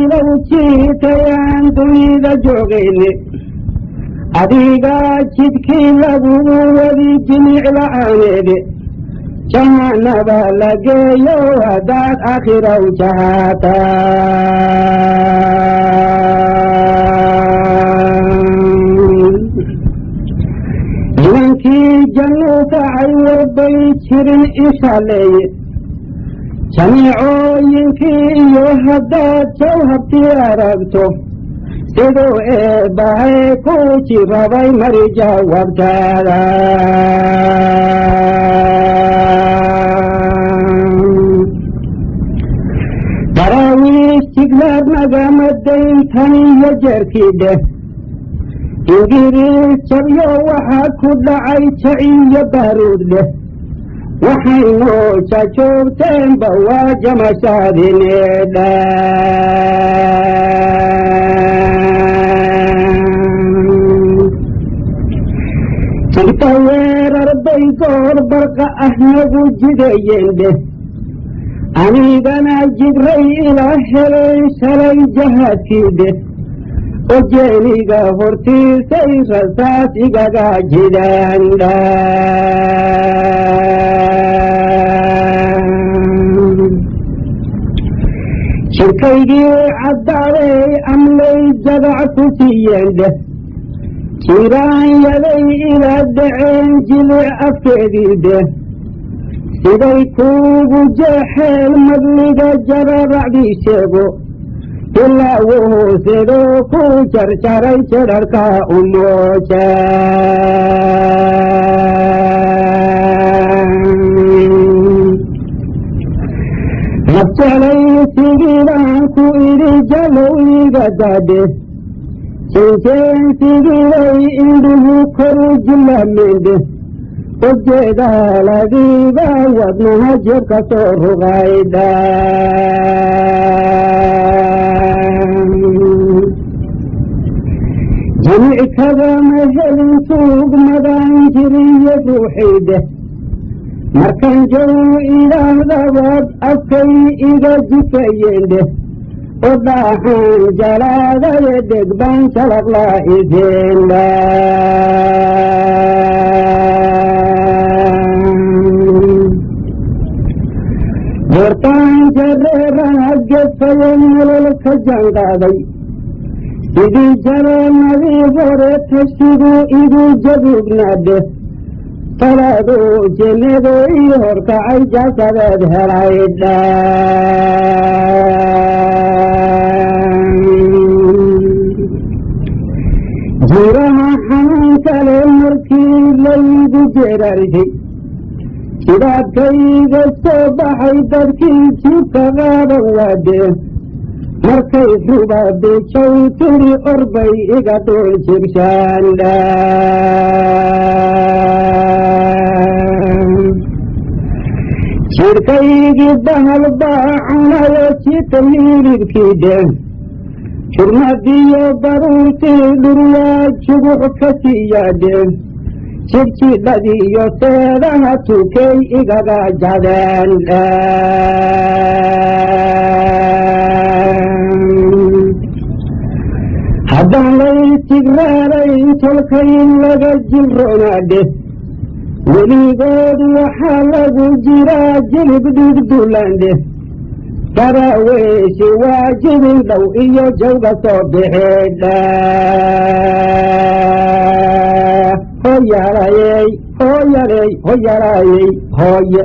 Jacaylow jiitayaan dunida joogayne, adigaa jidkii lagugu wadi jimic la'aaneede, jahanaba la geeyo haddaad akhiraw jahaata. Nimankii jannuu kacay warbay jirin inshaaleeye, jamiicooyinkii iyo haddaad jawhabtii aragto, siduu eebbahay ku jirabay mari jawaabtaada. Daraawiish jiglaar nagama dayn taniyo jeerkii dheh, Ingiriis jabyo waxaa ku dhacay jaciyo baaruud dheh, waxaynu jajoogteenba waa jamashaadineedha. Jigta weerar bay goor barqa ah nagu jideeyeen dheh, anigana jidray ila heleen shalay jahaadkii dheh, ojeeniga hortiisay rasaas igaga jidaan dha. Jirkaygii caddaaday amlay jadac ku siiyeen dheh, jiraanyaday ila dhaceen jilic afkeedii dheh, siday kuugu jeexeen madliga jararacdii sheego, ilaa wuhuu siduu ku jarjaray jedharka umooja. Nabjeclaysigii ku idhi jalow iga daadhe, jinjeensigiibay indhuhu koru jilaamendhe, ujeedaaladiiba wadnaha jeebka soo ruqaydha. Jimickadama helin tuugmadaan jiriyo ruuxiidheh, markaan jow idhaahdabad afkay iga jifayendheh, o dhaaxaan jalaadaye dheg baan jalaqlaa iseendha. Goortaan jareeraha gefaye nolol ka jaanqaaday, sidii jaloonadii hore tashigu igu jabuugnaadheh, talaaduu jinnadu ii horkacay jasadeed helaydha. Jiraha xanuun kale markii laygu jeerarshay, jidaadkayga soo baxay dadkii jibka qaaban waadee, markay ruba bijow tiri orbay iga dul jibshaandha. Jidhkaygii bahal baa cunayo jita hilibkii dheh, jurmadiyo baruurtii dhurwaa jugux ka siiyaadhe, jidhjidhadiiyo seedaha tukey igaga jadeen. Haddaan laytigraarayn tolkay laga jilroonaadhe, weligood waxaa lagu jiraa jilib dhigdulandhe, daraaweeshi waa jibin dhow iyo jawga soo bixidha. Hoyalayey hoyaley hoyalayey hooye.